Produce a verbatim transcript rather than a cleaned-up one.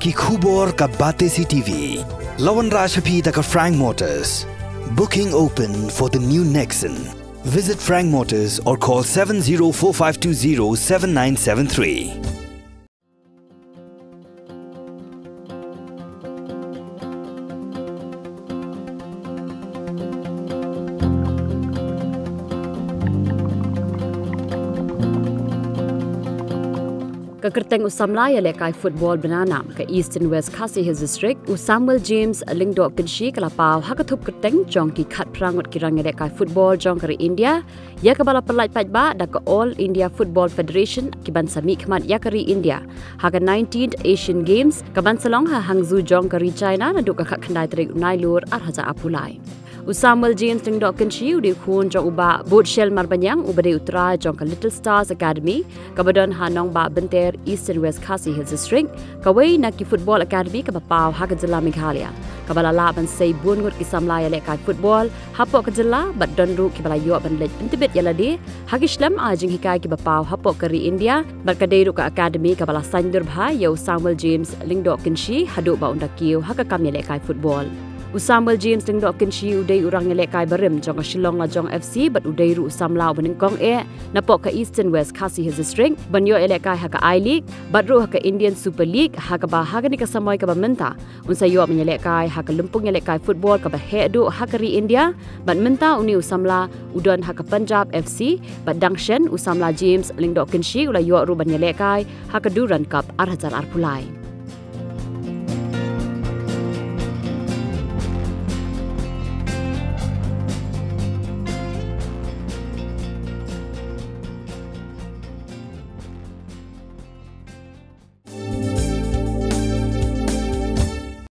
Ki khubor ka Batesi T V. La wanrah sha phi da ka Frank Motors. Booking open for the new Nexon. Visit Frank Motors or call seven zero four five two zero seven nine seven three. Ka kyrteng u samla ïalehkai football bnanam ka Eastern West Khasi Hills District, u Samuel James Lyngdoh Kynshi, ka la paw ha ka thup kyrteng jong ki khatphra ngut ki rangïalehkai football jong ka ri India, ïa kaba la pyllait paidbah da ka All India Football Federation, ki ban sa mihkhmat ïa ka ri India ha ka nineteenth Asian Games, ka ban sa long ha Hangzhou jong ka ri China naduh ka khatkhyndai tarik u Nailur arhajar arphew lai. U Samuel James Lyngdoh Kynshi u dei u khun jong u Bah Butshel Marbaniang, uba dei u trai jong ka Little Stars Academy, kaba don ha Nongbah Bynter, Eastern West Khasi Hills District, kawei na ki football academy kaba paw ha ka jylla Meghalaya, kaba la lah ban sei bun ngut ki samla ïalehkai football hapoh ka jylla, bad don ruh kiba la ïoh ban leit pyntbit ïa lade ha ki shlem ai jinghikai kiba paw hapoh ka ri India, bad ka dei ruh ka academy kaba la saiñdur bha ïa u Samuel James Lyngdoh Kynshi haduh ba un da kiew ha ka kam ïalehkai football. U Samuel James Lyngdoh Kynshi u dei u rangïalehkai barim jong ka Shillong Lajong F C, bad u dei ruh u samla uba nyngkong eh napoh ka Eastern West Khasi Hills District ban ïoh ïalehkai ha ka I-League bad ruh ha ka Indian Super League, ha kaba ha kane ka samoi kaba mynta un sa ïoh ban ïalehkai ha ka lympung ïalehkai football kaba heh duh ha ka ri India, bad mynta une u samla u don ha ka Punjab F C, bad dang shen u samla James Lyngdoh Kynshi u la ïoh ruh ban ïalehkai ha ka Durand Cup arhajar arphew lai.